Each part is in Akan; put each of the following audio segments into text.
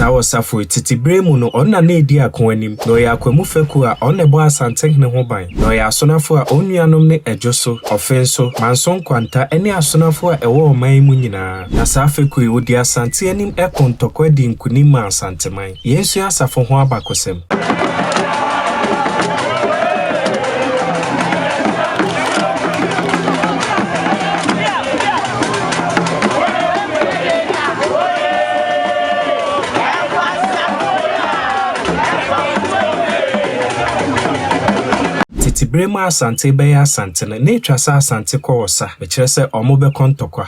Saa ɔsafo yi, tete berɛ mu no, ɔno na na ɛdi ako anim. Na ɔyɛ Akwamu fekuo a ɔno na ɛbɔ Asantehene ho ban. Na ɔyɛ Asonafo a wɔn nuanom ne Adwoso, Ɔfenso, Manso Nkwanta ne Asonafo a ɛwɔ ɔman yi mu nyinaa. Na saa fekuo yi, wɔdii Asante anim ko ntɔkwa dii nkunim maa Asanteman. Yɛnsua asafo ho abakɔsɛm. Tete bere mu a Asante rebɛyɛ Asante no, na etwa sɛ Asante kɔ ɔsa, mekyerɛ sɛ wɔbɛkɔ ntɔkwa.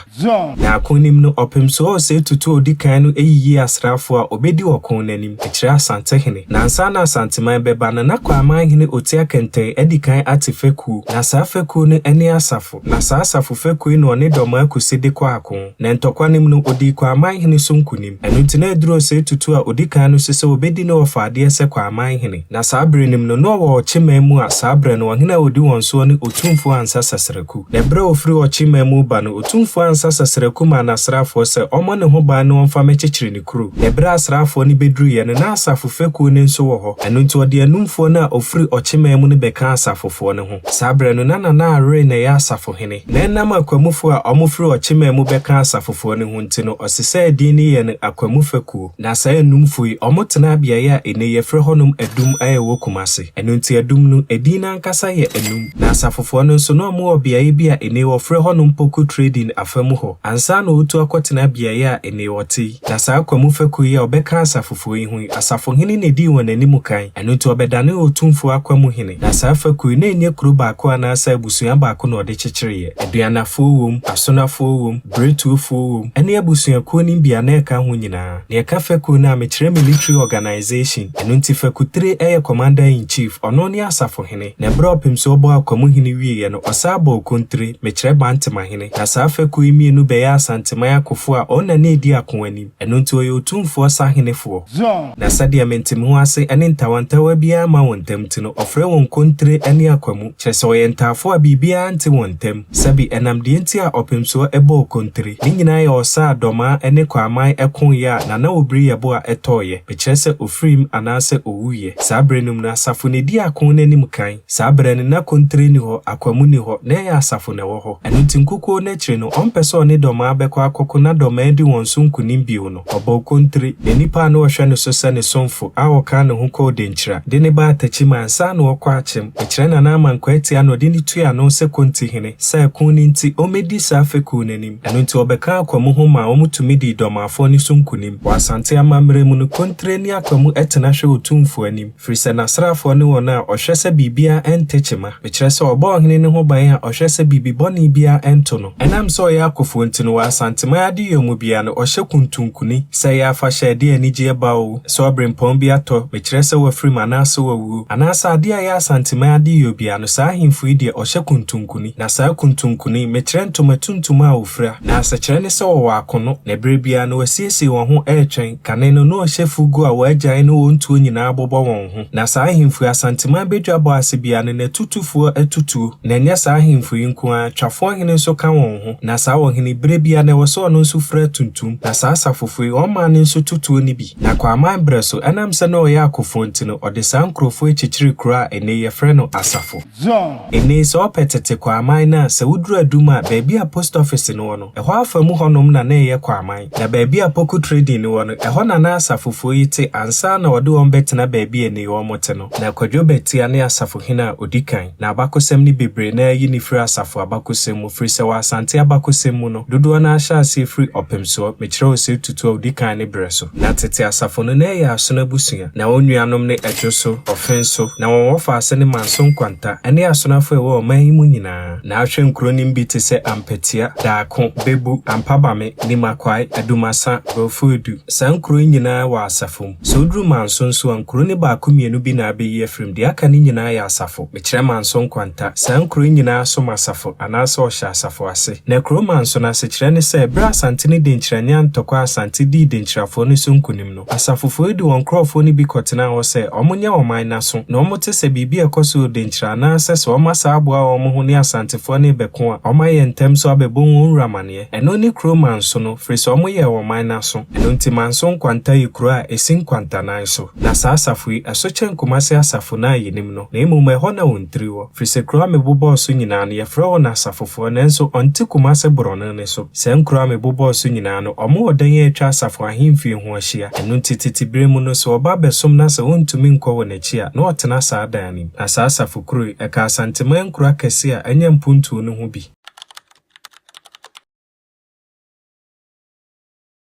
Na ako no mu no, ɔpem so Osei Tutu a odi kan no yiyii asraafo a obedi ɔko no anim, mekyerɛ Asantehene. Na ansa na Asanteman bɛba no, na Kwaamanhene Otia Kɛntɛn adi kan ate fekuo, na saa fekuo no ne Asafo. Na saa Asafo fekuo yi na ɔne Dɔmaa Kusi de kɔɔ ako. Na ntɔkwa no mu no, odii Kwaamanhene so nkonim. Ɛno nti na aduru Osei Tutu a odi kan no so sɛ obedi ne ɔfaadeɛ sɛ Kwaamanhene. Na saa bere no mu no, na ɔwɔ Ɔkyeman mu a saa berɛ no ɔhene a ɔdi wɔn soɔ ne Otumfoɔ Ansa Sasraku. Na ɛberɛ a ɔfiri Ɔkyeman mu reba no, Otumfoɔ Ansa Sasraku maa n'asraafoɔ sɛ ɔmmɔ ne ho ban na ɔmfa mmɛkyekyere ne kuro. Na ɛberɛ a asraafoɔ no bɛduruiɛ no, na asafo fekuo no nso wɔ hɔ. Ɛno nti ɔde Anumfoɔ no a ɔfiri Ɔkyeman mu no bɛkaa asafofoɔ no ho. Saa berɛ no, na Nana Awere na ɛyɛ asafohene. Na ɛnam Akwamufoɔ a wɔfiri Ɔkyeman mu bɛkaa asafofoɔ no ho nti no, ɔsesaa din no yɛɛ no Akwamu Fekuo. Na saa Anumfoɔ yi, wɔtenaa beaeɛ a ɛnnɛ yɛfrɛ hɔnom Adum a ɛwɔ Kumase. Ɛno nti Adum no, edin no ankasa yɛ Anum. Na asafofoɔ no nso, na wɔwɔ beaeɛ bi a ɛnnɛ wɔfrɛ hɔnom Poku Trading afa mu hɔ, ansa na wɔretu akɔtena beaeɛ a ɛnnɛ wɔte yi. Na saa Kwamu Fekuo yi a wɔbɛkaa asafofoɔ yi ho yi, asafohene na ɛdii wɔn anim kan. Ɛno nti wɔbɛdanee Otumfoɔ Akwamu Hene. Na saa fekuo yi, na ɛnyɛ kuro baako anaasɛ abusua baako na wɔde kyekyereeɛ. Aduanafoɔ wom, Asonafoɔ wom, Beretuofoɔ wom, ɛne abusuakuo no bi a na ɛka ho nyinaa. Nea ɛka fekuo no a, mekyerɛ military organization. Ɛno nti fekutire yɛ commander in chief, ɔno ne asafohene. Na ɛberɛ a Ɔpemsoɔ bɔɔ Akwamuhene wieeɛ no, ɔsan bɔɔ Okontire, mekyerɛ Bantemahene. Na saa fekuo yi mmienu bɛyɛɛ Asanteman akofoɔ a ɔno na na ɛdi ako anim. Ɛno nti ɔyɛ Otumfoɔ sahenefoɔ. Na sɛdeɛ mentemehoase ne ntawantawa biara mma wɔn ntam nti no, ɔfrɛ wɔn Kontire ne Akwamu, kyerɛ sɛ wɔyɛ ntaafoɔ a biribiara nte wɔn ntam. Sɛbe ɛnam deɛ nti a Ɔpemsoɔ bɔɔ Kontire. Ne nyinaa yɛ ɔsa a Dɔmaa ne Kwaaman koeɛ a Nana Obiri Yeboah tɔeɛ, mekyerɛ sɛ ɔfirim anaasɛ ɔwuiɛ. Saa berɛ no mu no, asafo na ɛdi ako no anim kan. Saa berɛ no, na Kontire nni hɔ, Akwamu nni hɔ, na ɛyɛ asafo na ɛwɔ hɔ. Ɛno nti nkukuo no akyiri no, ɔmpɛ sɛ ɔne Dɔmaa bɛkɔ akɔko na Dɔmaa adi wɔn so nkonim bio no, ɔbɔɔ Kontire, na nnipa a na wɔhwɛ no so sɛ ne somfo a ɔkaa ne ho kɔɔ Denkyira, de no baa Takyiman ansa na ɔrekɔ Akyem. Mekyerɛ Nana Amankwaa Atia na ɔde no tuaa ano sɛ Kontihene, sɛ ɛko no nti, ɔmmɛdi saa fekuo no anim. Ɛno nti ɔbɛkaa Akwamu ho maa wɔtumi dii Dɔmaafoɔ no so nkonim. Wɔ Asante amammerɛ mu no, Kontire ne Akwamu tena hwɛ Otumfoɔ anim. Firi sɛ n'asraafoɔ ne wɔn a ɔhwɛ sɛ biribiara nte kyema. Mekyerɛ sɛ ɔbɔ ɔhene no ho ban a ɔhwɛ sɛ biribi bɔne biara nto no. Ɛnam sɛ ɔyɛ akofoɔ nti no, wɔ Asanteman adeyɔ mu biara no, ɔhyɛ kuntunkuni. Sɛ ɛyɛ afahyɛ a ɛde anigyeɛ ba oo, sɛ ɔberempɔn bi atɔ, mekyerɛ sɛ wafirim anaasɛ wawuo, anaasɛ adeɛ a ɛyɛ Asanteman adeyɔ biara no, saa ahemfo yi deɛ ɔhyɛ kuntunkuni. Na saa kuntunkuni yi, mekyerɛ ntoma tuntum a wɔfira. Na asekyerɛ ne sɛ wɔwɔ akono, na berɛ biara no wɔasiesie wɔn ho retwɛn. Kane no, na wɔhyɛ fugu a wɔn agyan ne wɔn tuo nyinaa bobɔ wɔn ho. Na saa ahemfo yi, Asanteman badwabɔ ase biara no, na atutufoɔ atutuo. Na ɛnyɛ saa ahemfo yi nko ara, Twafoɔ hene nso ka wɔn ho. Na saa ɔhene yi, berɛ biara no ɛwɔ sɛ ɔno nso fira tuntum. Na saa asafofoɔ yi, wɔn man no nso tutuo no bi. Na Kwaaman berɛ so, ɛnam sɛ na ɔyɛ akofoɔ nti no, ɔde saa nkurɔfoɔ yi kyekyeree kuro a ɛnnɛ yi yɛfrɛ no Asafo. Ɛnnɛ yi, sɛ wopɛ tete Kwaaman no a, sɛ woduru Adum a, baabi a post office no wɔ no, ɛhɔ afa mu hɔnom na na ɛyɛ Kwaaman. Na baabi a Poku Trading no wɔ no, ɛhɔ na na asafofoɔ yi te ansa na wɔde wɔn bɛtena baabi a ɛnnɛ yi wɔte no. Na Kwadwo Bɛtia ne asafohene a ɔdi kan. Na abakɔsɛm no bebree no ara yi no firi asafo abakɔsɛm mu, firi sɛ wɔ Asante abakɔsɛm mu no, dodoɔ no ara hyɛ aseɛ firi Ɔpemsoɔ, mekyerɛ Osei Tutu a ɔdi kan no berɛ so. Na tete asafo no, na ɛyɛ Asono abusua. Na wɔn nuanom ne Adwoso, Ɔfenso, na wɔn wɔfaase ne Manso Nkwanta, ne Asonafo a ɛwɔ ɔman yi mu nyinaa. Na ahwɛ nkuro no mu bi te sɛ Ampatia, Daako, Bebu, Ampabame, Nimakwae, Adumasa, Brɔfoedu. Saa nkuro yi nyinaa wɔ asafo mu. Sɛ woduru Manso nso a, nkuro no baako mmienu bi na abɛyi afiri mu, deɛ aka no nyinaa yɛ asafo. Mekyerɛ Manso Nkwanta. Saa nkuro yi nyinaa som asafo anaasɛ ɔhyɛ asafo ase. Na kuro Manso no asekyerɛ ne sɛ, berɛ a Asante ne Denkyira nyaa ntɔkwa a Asante dii Denkyirafoɔ no so nkonim no, asafofoɔ yi de wɔn nkurɔfoɔ no bi kɔtenaa hɔ sɛ wɔnyɛ ɔman no aso na wɔte sɛ biribi a ɛkɔ so wɔ Denkyira anaasɛ sɛ wɔasan aboa wɔn ho ne Asantefoɔ no rebɛko a, wɔayɛ ntɛm so abɛbɔ wɔn wura amaneɛ. Ɛno ne kuro Manso no, firi sɛ wɔyɛɛ ɔman no aso. Ɛno nti Manso Nkwanta yɛ kuro a ɛsi nkwantanan so. Na saa asafo yi, ɛso kyɛn Kumase asafo no a yɛnim no, na mmom ɛhɔ na wɔn tiri wɔ. Firi sɛ kuro a mebobɔɔ so nyinaa no, yɛfrɛ wɔn asafofoɔ, nanso ɔnte Kumase borɔno no so. Saa nkuro a mebobɔɔ so nyinaa no, wɔwɔ dan a atwa asafo ahemfie ho ahyia. Ɛno nti tete berɛ mu no, sɛ ɔba bɛsom na sɛ ɔntumi nkɔ wɔn akyi a, na ɔtena saa dan no mu. Na saa asafo kuro yi, ɛka Asanteman nkuro akɛseɛ a anya mpuntuo no ho bi.